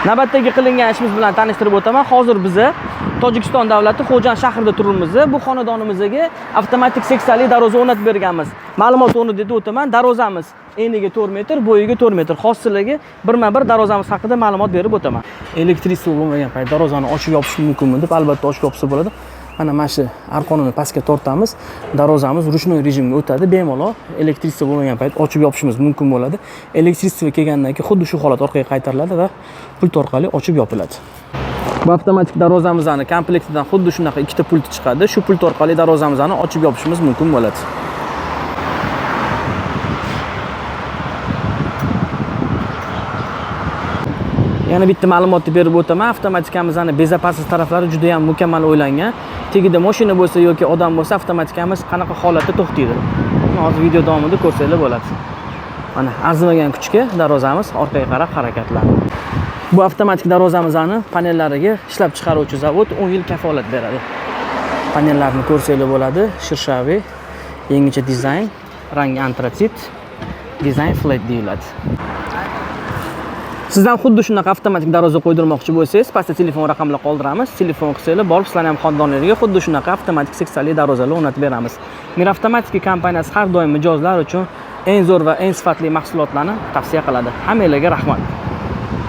Navbatdagi qilingan ishimiz bilan tanishtirib o'taman. Hozir biza Tojikiston davlati Xo'jand shahrida turibmiz. Bu xonadonimizga avtomatik seksiyali darvoza o'rnatib berganmiz. Ma'lumot o'rnida deb o'taman. Darvozamiz eniga 4 metr, bo'yiga 4 metr. Hosilligi birma-bir darvozamiz haqida ma'lumot berib o'taman. Электричество bo'lmagan payt darvozani ochib yopish mumkinmi deb, albatta ochib yopsa bo'ladi. Mana shu arqonini pastga tortamiz, darvozamiz ручной rejimga o'tadi. Bemalol электричество bo'lmagan payt ochib yopishimiz mumkin bo'ladi. Электричество kelgandan keyin xuddi shu holat orqaga qaytariladi va pult orqali ochib yopiladi. Bu avtomatik darvozamizni komplektidan xuddi shunaqa ikkita pult chiqadi. Shu pult orqali darvozamizni ochib yopishimiz mumkin bo'ladi. Yana bitta ma'lumotni berib o'taman. Avtomatikamizni безопасность taraflari juda ham mukammal o'ylangan. Tagida mashina bo'lsa yoki odam bo'lsa, avtomatikamiz qanaqa holatda to'xtaydi. Buni hozir video davomida ko'rsanglar bo'ladi. Mana arzimagan kuchga darvozamiz orqaga qarab harakatlandi. Bu avtomatik darvozamizni panellariga ishlab chiqaruvchi zavod 10 yil kafolat beradi. Panellarni ko'rsanglar bo'ladi. Шершавый, yangicha dizayn, rangi antratsit, dizayn flat deyiladi. Sizdan xuddi shunaqa avtomatik darvoza qo'ydirmoqchi bo'lsangiz, pastda telefon raqamlar qoldiramiz. Telefon qilsanglar, borib sizlarni ham xonadonlaringizga xuddi shunaqa avtomatik seksiyali darvozalar o'rnatib beramiz. Mir Avtomatika kompaniyasi har doim mijozlar uchun eng zo'r va eng sifatli mahsulotlarni tavsiya qiladi. Hammanglarga rahmat.